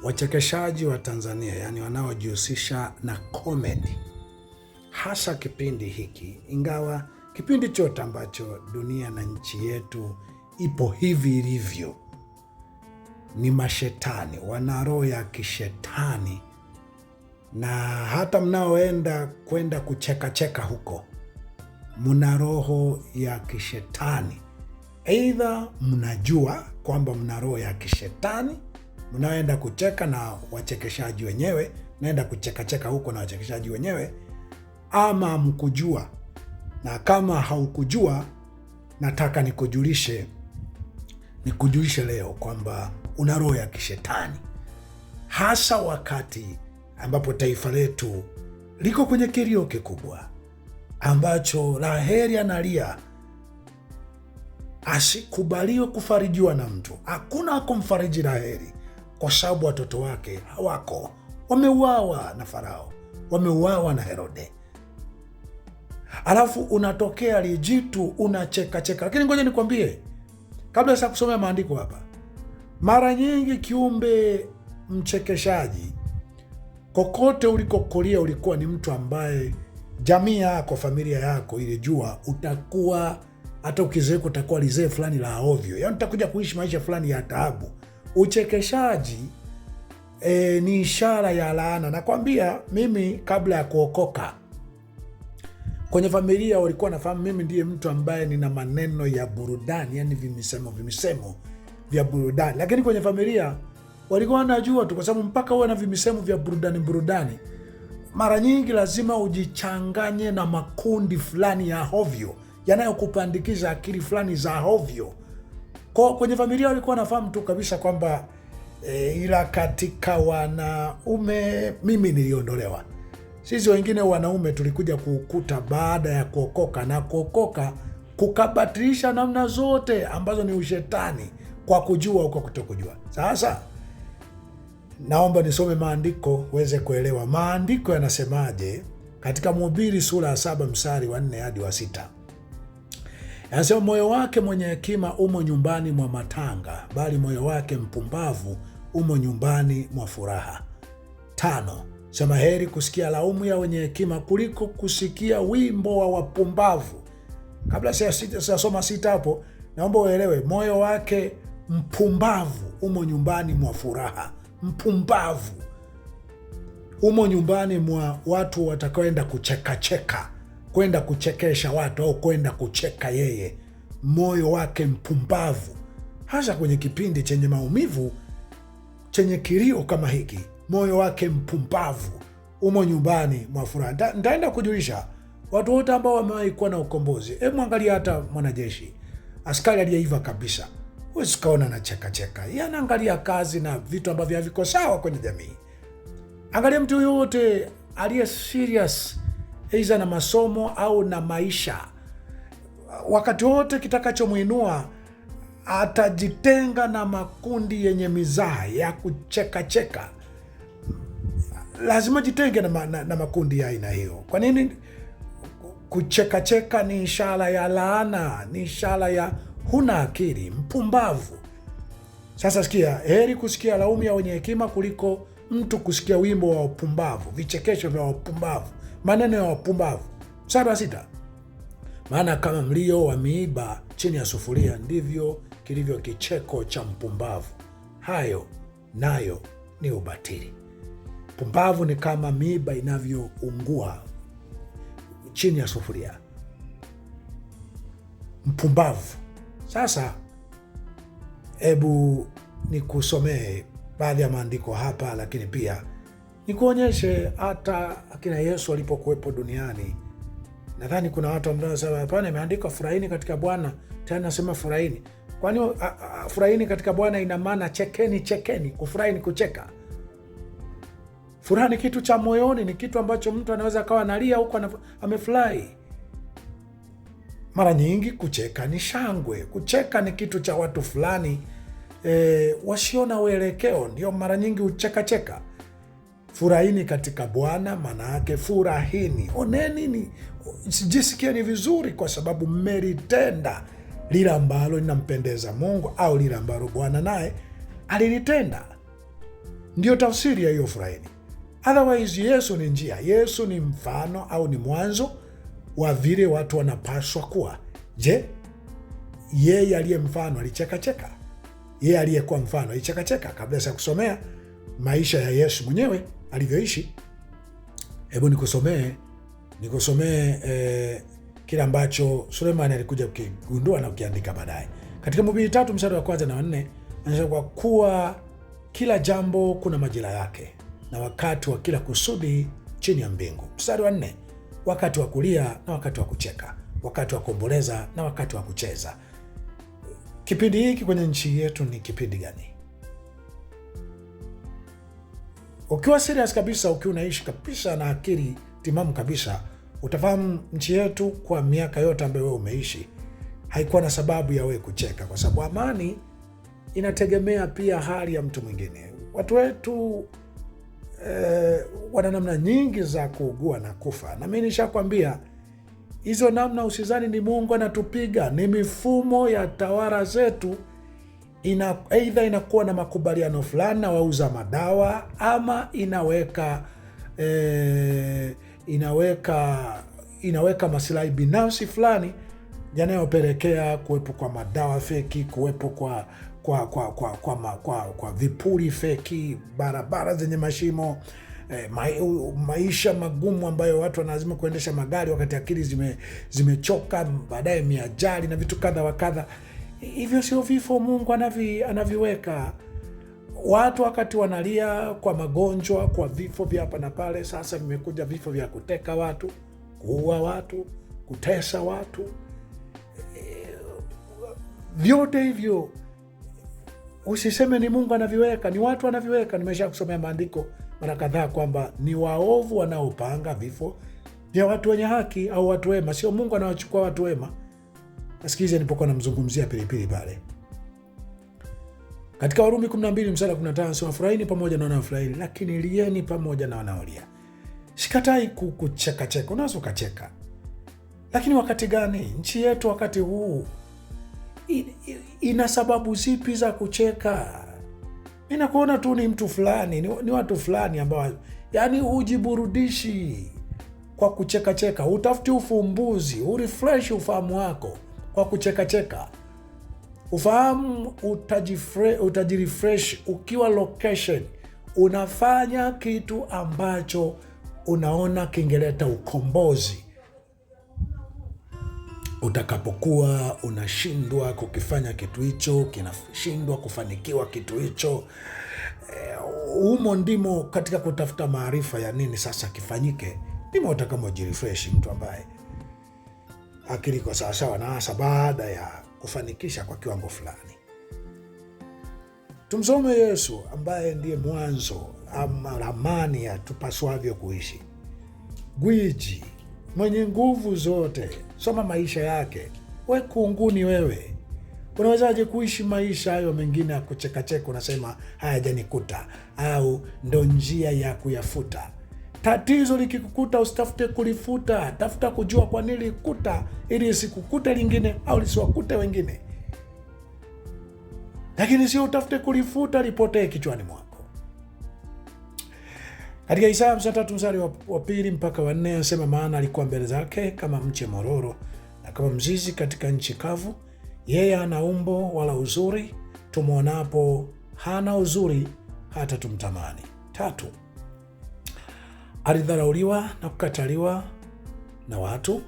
Wachekeshaji wa Tanzania, yani wanaojihusisha na comedy, hasa kipindi hiki, ingawa kipindi chote ambacho dunia na nchi yetu ipo hivi ilivyo, ni mashetani, wana roho ya kishetani, na hata mnaoenda kwenda kuchekacheka huko mna roho ya kishetani. Aidha mnajua kwamba mna roho ya kishetani, mnaoenda kucheka na wachekeshaji wenyewe, naenda kuchekacheka huko na wachekeshaji wenyewe, ama mkujua. Na kama haukujua, nataka nikujulishe leo kwamba una roho ya kishetani, hasa wakati ambapo taifa letu liko kwenye kilio kikubwa ambacho Raheli analia asikubaliwe kufarijiwa na mtu. Hakuna kumfariji Raheli kwa sababu watoto wake hawako, wameuawa na Farao, wameuawa na Herode. Alafu unatokea lijitu unachekacheka. Lakini ngoja nikwambie, kabla sasa kusomea maandiko hapa, mara nyingi kiumbe mchekeshaji, kokote ulikokulia, ulikuwa ni mtu ambaye jamii yako, familia yako ilijua utakuwa, hata ukizeeka utakuwa lizee fulani la ovyo, yaani utakuja kuishi maisha fulani ya taabu. Uchekeshaji ni ishara ya laana. Nakwambia mimi, kabla ya kuokoka kwenye familia walikuwa nafahamu mimi ndiye mtu ambaye nina maneno ya burudani, yani vimisemo vimisemo vya burudani, lakini kwenye familia walikuwa wanajua tu, kwa sababu mpaka uwe na vimisemo vya burudani burudani, mara nyingi lazima ujichanganye na makundi fulani ya hovyo yanayokupandikiza akili fulani za hovyo. Kwa kwenye familia walikuwa wanafahamu tu kabisa kwamba ila katika wanaume mimi niliondolewa. Sisi wengine wanaume tulikuja kuukuta baada ya kuokoka, na kuokoka kukabatilisha namna zote ambazo ni ushetani, kwa kujua au kwa kutokujua. Sasa naomba nisome maandiko uweze kuelewa maandiko yanasemaje katika Mhubiri sura ya 7 mstari wa 4 hadi wa 6. Yanasema, moyo wake mwenye hekima umo nyumbani mwa matanga, bali moyo wake mpumbavu umo nyumbani mwa furaha. 5, sema heri kusikia laumu ya wenye hekima kuliko kusikia wimbo wa wapumbavu. Kabla sijasoma 6 hapo, naomba uelewe, moyo wake mpumbavu umo nyumbani mwa furaha. Mpumbavu umo nyumbani mwa watu watakaoenda kuchekacheka, kwenda kuchekesha watu au kwenda kucheka yeye. Moyo wake mpumbavu, hasa kwenye kipindi chenye maumivu, chenye kilio kama hiki, moyo wake mpumbavu umo nyumbani mwa furaha. Nitaenda kujulisha watu wote ambao wamewahi kuwa na ukombozi. Hebu angalia hata mwanajeshi, askari aliyeiva kabisa, huwezi ukaona anachekacheka. Yeye anaangalia kazi na vitu ambavyo haviko sawa kwenye jamii. Angalia mtu yoyote aliye serious aidha na masomo au na maisha, wakati wote kitakachomuinua atajitenga na makundi yenye mizaha ya kuchekacheka. Lazima jitenge na makundi ya aina hiyo. Kwa nini? Kuchekacheka ni ishara ya laana, ni ishara ya huna akili, mpumbavu. Sasa sikia, heri kusikia laumu ya wenye hekima kuliko mtu kusikia wimbo wa wapumbavu, vichekesho vya wapumbavu, maneno ya wapumbavu. Mstari wa 6, maana kama mlio wa miiba chini ya sufuria, ndivyo kilivyo kicheko cha mpumbavu. Hayo nayo ni ubatili. Pumbavu ni kama miiba inavyoungua chini ya sufuria. Mpumbavu. Sasa hebu nikusomee baadhi ya maandiko hapa, lakini pia nikuonyeshe hata akina Yesu alipokuwepo duniani. Nadhani kuna watu ambao wanasema hapana, imeandikwa furahini katika Bwana, tena nasema furahini. Kwani furahini katika Bwana ina maana chekeni, chekeni. Kufurahi ni kucheka. Furaha ni kitu cha moyoni, ni kitu ambacho mtu anaweza akawa analia huko amefurahi. Mara nyingi kucheka ni shangwe. Kucheka ni kitu cha watu fulani wasio na uelekeo, ndio mara nyingi uchekacheka. Furahini katika Bwana, maana yake furahini, oneni, ni jisikieni vizuri, kwa sababu mmelitenda lile ambalo linampendeza Mungu au lile ambalo Bwana naye alilitenda. Ndiyo tafsiri ya hiyo furahini. Otherwise, Yesu ni njia. Yesu ni mfano au ni mwanzo wa vile watu wanapaswa kuwa. Je, yeye aliye mfano alichekacheka? Yeye aliyekuwa mfano alichekacheka? Kabla ya kusomea maisha ya Yesu mwenyewe alivyoishi, hebu nikusomee kile ambacho Sulemani alikuja kukigundua na kukiandika baadaye katika Mhubiri 3 mstari wa 1 na 4. Anasema, kwa kuwa kila jambo kuna majira yake na wakati wa kila kusudi chini ya mbingu. Mstari wa 4, wakati wa kulia na wakati wa kucheka, wakati wa kuomboleza na wakati wa kucheza. Kipindi hiki kwenye nchi yetu ni kipindi gani? Ukiwa serious kabisa, ukiwa unaishi kabisa na akili timamu kabisa, utafahamu nchi yetu kwa miaka yote ambayo wewe umeishi haikuwa na sababu ya wewe kucheka, kwa sababu amani inategemea pia hali ya mtu mwingine. Watu wetu wana namna nyingi za kuugua na kufa, na mimi nishakwambia hizo namna, usizani ni Mungu anatupiga, ni mifumo ya tawara zetu. Aidha inakuwa na makubaliano fulani na wauza madawa, ama inaweka masilahi binafsi fulani yanayopelekea kuwepo kwa madawa feki, kuwepo kwa vipuri feki, barabara zenye mashimo, maisha magumu ambayo watu wanalazima kuendesha magari wakati akili zimechoka, baadaye miajali na vitu kadha wa kadha. Hivyo sio vifo Mungu anaviweka. Watu wakati wanalia kwa magonjwa, kwa vifo vya hapa na pale, sasa vimekuja vifo vya kuteka watu, kuua watu, kutesa watu. Vyote hivyo usiseme ni Mungu anaviweka, ni watu wanaviweka. Nimesha kusomea maandiko mara kadhaa kwamba ni waovu wanaopanga vifo vya watu wenye haki au watu wema, sio Mungu anawachukua watu wema. Nasikiza nilipokuwa namzungumzia Pilipili pale katika Warumi 12 mstari wa 15, sema furahini pamoja na wanaofurahi, lakini lieni pamoja na wanaolia. Sikatai kuchekacheka, unaweza ukacheka, lakini wakati gani? Nchi yetu wakati huu ina sababu zipi za kucheka? Mimi nakuona tu ni mtu fulani, ni watu fulani ambao yani hujiburudishi kwa kuchekacheka, utafuti ufumbuzi, urefresh ufahamu wako kwa kuchekacheka. Ufahamu utajirefresh ukiwa location unafanya kitu ambacho unaona kingeleta ukombozi. Utakapokuwa unashindwa kukifanya kitu hicho, kinashindwa kufanikiwa kitu hicho, humo ndimo katika kutafuta maarifa ya nini sasa kifanyike, ndimo utakamojirefresh. Mtu ambaye akili iko sawasawa na hasa baada ya kufanikisha kwa kiwango fulani. Tumsome Yesu ambaye ndiye mwanzo ama ramani ya tupaswavyo kuishi. Gwiji mwenye nguvu zote, soma maisha yake. We kunguni wewe, unawezaje kuishi maisha hayo mengine ya kuchekacheka? Unasema hayajanikuta au ndo njia ya kuyafuta. Tatizo likikukuta usitafute kulifuta, tafuta kujua kwa nini likuta, ili isikukute lingine au lisiwakute wengine, lakini sio utafute kulifuta lipotee kichwani mwako. Katika Isaya 53 mstari wa 2 mpaka wa 4 anasema, maana alikuwa mbele zake kama mche mororo na kama mzizi katika nchi kavu, yeye hana umbo wala uzuri, tumwonapo hana uzuri hata tumtamani. 3, alidharauliwa na kukataliwa na watu,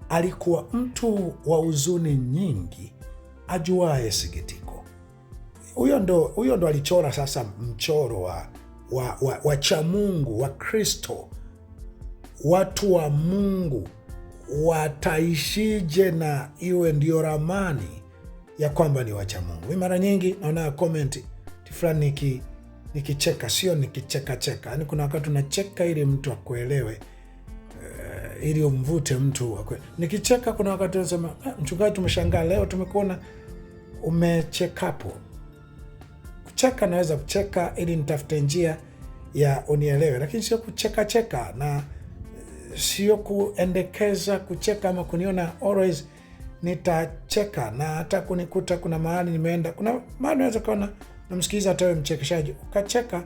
alikuwa mtu wa huzuni nyingi, ajuaye sikitiko. Huyo ndo alichora sasa mchoro wa cha Mungu wa Kristo. Watu wa Mungu wataishije na iwe ndio ramani ya kwamba ni wacha Mungu? Mimi mara nyingi naona comment fulani nikicheka, sio nikichekacheka. Yaani kuna wakati unacheka ili mtu akuelewe, ili umvute mtu akuelewe. Nikicheka kuna wakati unasema, mchungaji, tumeshangaa leo tumekuona umechekapo. Kucheka naweza kucheka ili nitafute njia ya unielewe, lakini sio kuchekacheka na sio kuendekeza kucheka ama kuniona always nitacheka. Na hata kunikuta kuna mahali nimeenda, kuna mahali unaweza kuona namsikiliza hata wewe mchekeshaji ukacheka.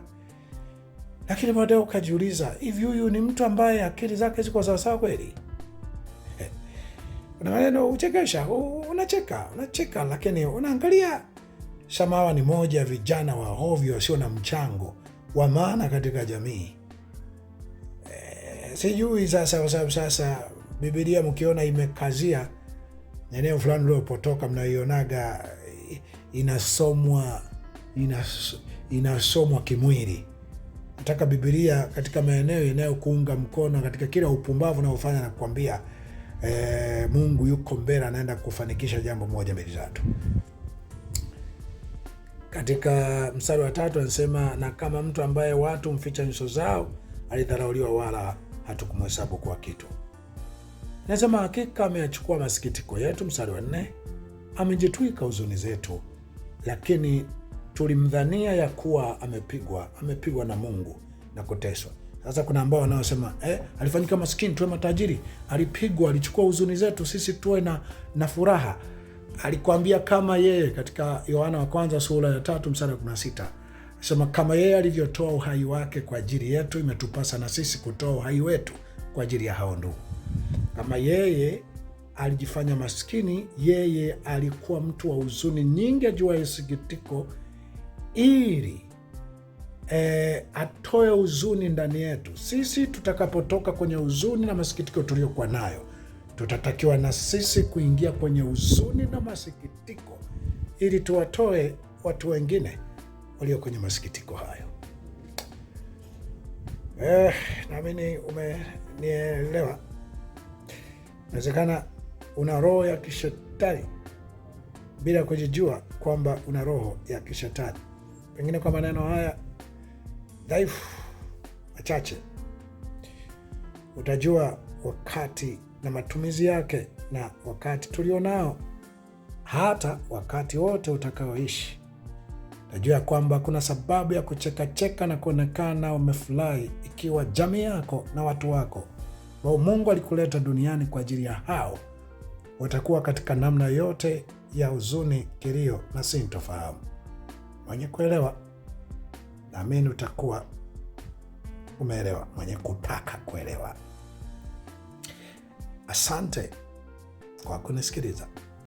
Lakini baadaye ukajiuliza, hivi huyu ni mtu ambaye akili zake ziko sawasawa kweli? Kuna maneno uchekesha, unacheka unacheka, lakini unaangalia Samawa ni moja ya vijana wa hovyo wasio na mchango wa maana katika jamii. Sijui sasa, kwa sababu sasa Biblia mkiona imekazia eneo fulani uliopotoka, mnaionaga inasomwa inasomwa kimwili. Nataka Biblia katika maeneo inayokuunga mkono katika kila upumbavu unaofanya na kukwambia Mungu yuko mbele, anaenda kufanikisha jambo moja mbili tatu. Katika mstari wa 3 anasema, na kama mtu ambaye watu mficha nyuso zao, alidharauliwa, wala hatukumhesabu kwa kitu. Nasema hakika ameyachukua masikitiko yetu. Mstari wa 4, amejitwika huzuni zetu, lakini tulimdhania ya kuwa amepigwa na Mungu na kuteswa. Sasa kuna ambao wanaosema alifanyika maskini tuwe matajiri, alipigwa, alichukua huzuni zetu sisi tuwe na furaha. Alikwambia kama yeye katika Yohana wa kwanza sura ya 3 mstari wa 16, sema kama yeye alivyotoa uhai wake kwa ajili yetu, imetupasa na sisi kutoa uhai wetu kwa ajili ya hao ndugu. Kama yeye alijifanya maskini, yeye alikuwa mtu wa huzuni nyingi, ajuaye sikitiko, ili atoe huzuni ndani yetu. Sisi tutakapotoka kwenye huzuni na masikitiko tuliyokuwa nayo, tutatakiwa na sisi kuingia kwenye huzuni na masikitiko ili tuwatoe watu wengine walio kwenye masikitiko hayo. Naamini umenielewa. Inawezekana una roho ya kishetani bila kujijua kwamba una roho ya kishetani. Pengine kwa maneno haya dhaifu machache utajua wakati na matumizi yake na wakati tulionao, hata wakati wote utakaoishi. Najua kwamba kuna sababu ya kuchekacheka na kuonekana umefurahi ikiwa jamii yako na watu wako ambao Mungu alikuleta duniani kwa ajili ya hao watakuwa katika namna yote ya huzuni, kilio na sintofahamu. Mwenye kuelewa, naamini utakuwa umeelewa. Mwenye kutaka kuelewa. Asante kwa kunisikiliza.